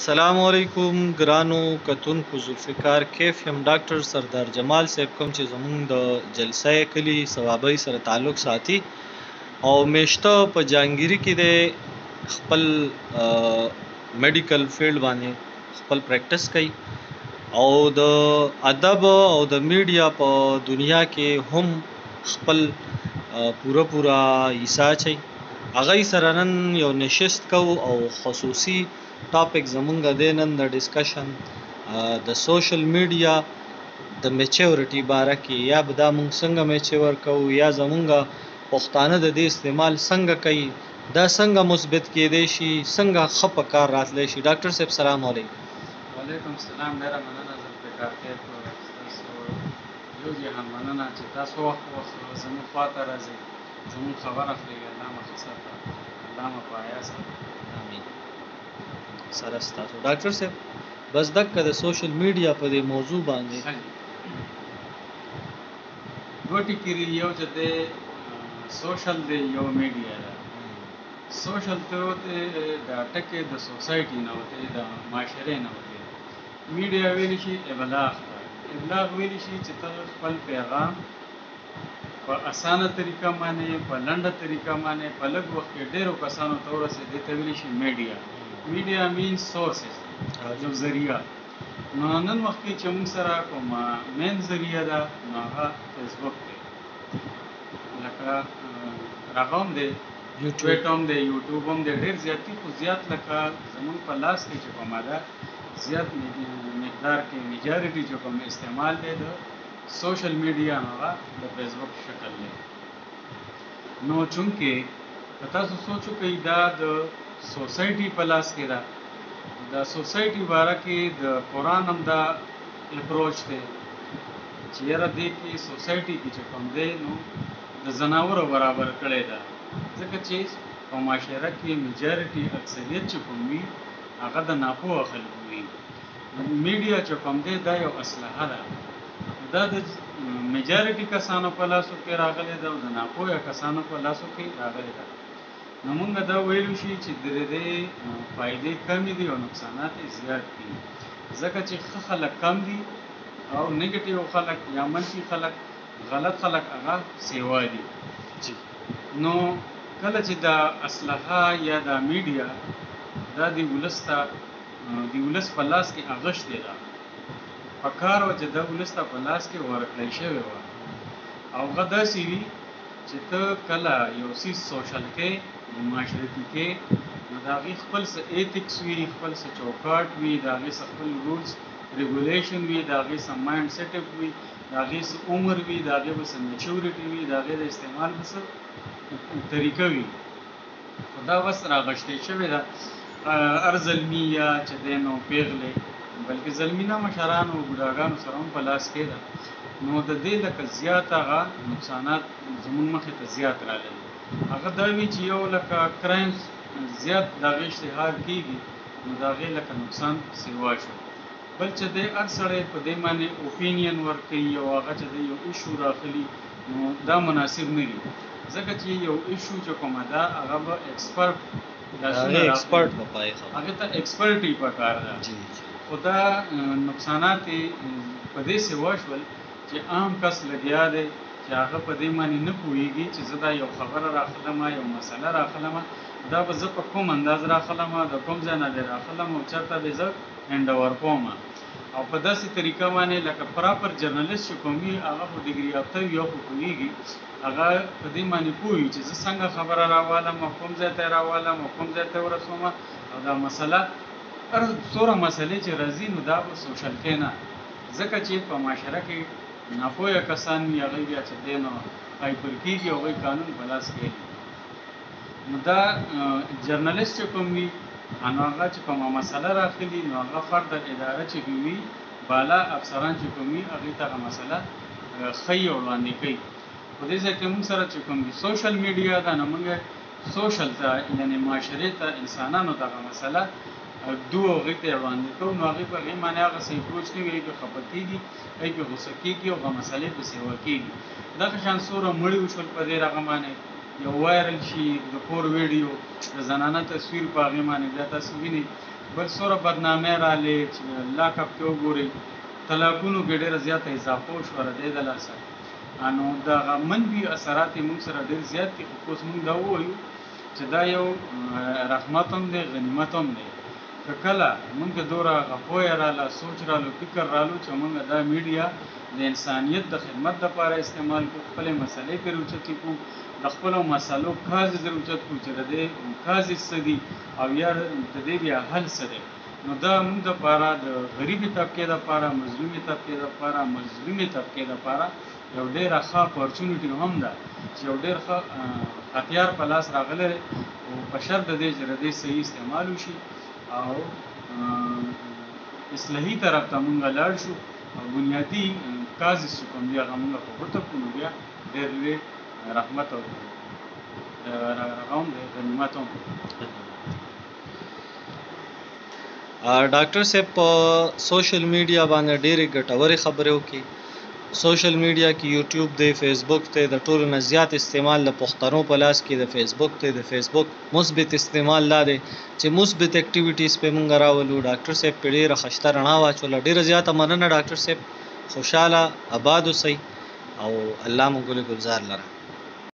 سلام علیکم ګرانو کتونکو، ذوالفقار کیف یم. ډاکټر سردار جمال صاحب کوم چې زمونږ د جلسه کلی ثوابۍ سره تعلق ساتي او میشته په جهانګیري کې دی، خپل میډیکل فیلډ باندې خپل پریکټس کوي او د ادب او د میډیا په دنیا کې هم خپل پوره پوره حصه اچوي. هغه سره نن یو نشست کوو او خصوصي ټاپک زمونږ دی نن د ډسکشن د سوشل میډیا د میچورټي باره کې، یا به دا مونږ څنګه میچور کوو، یا زمونږ پښتانه د دې استعمال څنګه کوي، دا څنګه مثبت کېدی شي، څنګه ښه په کار راتلی شي. ډاکټر صاحب سلام علیکم. وعلیکم السلام. ډېره مننه ذوالفقار کیف، ستاسو یو جهان مننه چې تاسو وخت وخت زموږ خواته راځئ، زموږ خبر اخلئ. الله مو ښه ساته، الله مو په حیا ساته. امین سره ستاسو. ډاکټر صاحب بس دکه د سوشل میډیا په دې موضوع باندې. ښه جي، دوه ټکي دي، یو چې دی سوشل دی، یو میډیا ده. سوشل ته وته دا ټکی د سوسایټي نه وته، د معاشرې نه وته. میډیا ویل شي ابلاغ ته، ابلاغ ویل شي چې ته خپل پیغام په اسانه طریقه باندې، په لنډه طریقه باندې، په لږ وخت کې ډیرو کسانو ته ورسې، دې ته ویل شي میډیا. میډیا مین سورسز، یو ذریعہ. نو نن وخت کې چې موږ سره کومه مین ذریعہ ده نو هغه فیسبوک دی، لکه هغه هم دی، ټویټر هم دی، یوټیوب هم دی، ډېر زیات دي. خو زیات لکه زموږ په لاس کې چې کومه ده، زیات مقدار کې میجارټي چې کوم استعمال دی د سوشل میډیا هغه د فیسبوک شکل دی. نو چونکه که تاسو سوچ وکړئ دا د سوسایټي په لاس کې ده، د سوسایټي باره کې د قرآن هم دا اپروچ دی چې یاره دې کې سوسایټي کې چې کوم دی نو د ځناورو برابر کړی ده، ځکه چې په معاشره کې میجارټي اکثریت چې کوم وي هغه د ناپوهه خلکو وي. میډیا چې کوم دی دا یو اسلحه ده، دا د میجارټي کسانو په لاسو کې راغلې ده او د ناپوهه کسانو په لاسو کې راغلې ده. نو موږ دا ویلو شي چې د دې فایدې کمې دي او نقصانات یې زیات دي، ځکه چې ښه خلک کم دي او نیګټیو خلک یا منفي خلک، غلط خلک هغه سیوا دي. نو کله چې دا اسلحه یا دا میډیا دا د ولس ته، د ولس په لاس کې اغشتې ده، په کار وه چې دا ولس ته په لاس کې ورکړی شوی وه، او هغه داسې وي چې ته کله یو څیز سوشل کې، معاشرتي کې، نو د هغې خپل څه ایتکس وي، خپل څه چوکاټ وي، د هغې څه خپل رولز ریګولیشن وي، د هغې څه مایند سیټ اپ وي، د هغې څه عمر وي، د هغې به څه میچورټي وي، د هغې د استعمال به څه طریقه وي. خو دا بس راغشتې شوې ده هر زلمي یا چې دی نو پېغلې، بلکې زلمي نه، مشرانو او بوډاګانو سره هم په لاس کې ده. نو د دې لکه زیات هغه نقصانات زموږ مخې ته زیات راغلي. هغه دا وي چې یو لکه کرایمز زیات د هغې اشتهار کېږي، نو د هغې لکه نقصان سیوا شو. بل چې دی هر سړی په دې باندې اوپینین ورکوي او هغه چې دی یو ایشو راخلي، نو دا مناسب نه دي، ځکه چې یو ایشو چې کومه ده هغه به ایکسپرټ لاسونه هغه ایکسپرټ به پای خبر، هغه ته ایکسپرټي پکار ده. خو دا نقصانات یې په دې سیوا شول چې عام کس لګیا دی چې هغه په دې باندې نه پوهېږي چې زه دا یو خبره راخلم، یو مسله راخلم، دا به زه په کوم انداز راخلم، د کوم ځای نه به راخلم او چېرته به زه هینډ اوور کوم. او په داسې طریقه باندې لکه پراپر جرنلست چې کوم وي هغه خو ډګري یافته وي او خو پوهېږي، هغه په دې باندې پوه وي چې زه څنګه خبره راوالم او کوم ځای ته یې راوالم او کوم ځای ته یې ورسوم. او دا مسله هر څومره مسلې چې راځي نو دا به سوشل کې نه، ځکه چې په معاشره کې ناپوهه کسان وي، هغوی بیا چې دی نو هایپر کېږي او هغوی قانون په لاس کې اخلي. نو دا جرنلست چې کوم وي نو هغه چې کومه مسله راخلي نو هغه فرد اداره چې کوم وي، بالا افسران چې کوم وي، هغوی ته هغه مسله ښیي او وړاندې کوي. په دې ځای کې موږ سره چې کوم وي سوشل میډیا ده، نو موږ سوشل ته یعنې معاشرې ته، انسانانو ته هغه مسله ږدو او هغوی ته یې وړاندې کوو. نو هغوی په هغې باندې هغسې اپروچ نه وي، هغوی پرې خفه کېږي، هغوی پرې غوسه کېږي او هغه مسلې پرې سیوا کېږي. دغه شان څومره مړي وشول په دې رقم باندې، یو وایرل شي د کور ویډیو، د زنانه تصویر په هغې باندې بیا تاسو وینئ بل څوره بدنامۍ رالې چې لاک اپ کې وګورئ، طلاقونو کې ډېره زیاته اضافه وشوه د دې د لاسه. نو دغه منفي اثرات یې موږ سره ډېر زیات دي. خو اوس موږ دا ووایو چې دا یو رحمت هم دی، غنیمت هم دی، که کله موږ ته دوره هغه پوهه راله، سوچ رالو، فکر رالو چې موږ دا میډیا د انسانیت د خدمت لپاره استعمال کړو، خپلې مسلې پرې اوچتې کړو، د خپلو مسلو کازې در اوچت کړو چې د دې کازې څه دي او یا د دې بیا حل څه دی، نو دا موږ دپاره، د غریبې طبقې دپاره، مظلومې طبقې دپاره، مظلومې طبقې دپاره یو ډېره ښه اپورچونیټي هم ده چې یو ډېر ښه هتیار په لاس راغلی دی، او په شرط د دې چې د دې صحیح استعمال وشي او اصلاحي طرف ته مونږ لاړ شو او بنیادي کازې چې کوم دي هغه مونږ په ګوته کړو، نو بیا ډېر لوی رحمت او هغه هم دی، غنیمت هم دی. ډاکټر صاحب په سوشل میډیا باندې ډېرې ګټورې خبرې وکړي. سوشل میډیا کې یوټیوب دی، فیسبوک دی، د ټولو نه زیات استعمال د پښتنو په لاس کې د فیسبوک دی. د فیسبوک مثبت استعمال دا دی چې مثبت اکټیویټیز پې مونږ راولو. ډاکټر صاحب پې ډېره خشته رڼا واچوله. ډېره زیاته مننه ډاکټر صاحب، خوشحاله اباد اوسئ او الله مو ګل ګلزار لره.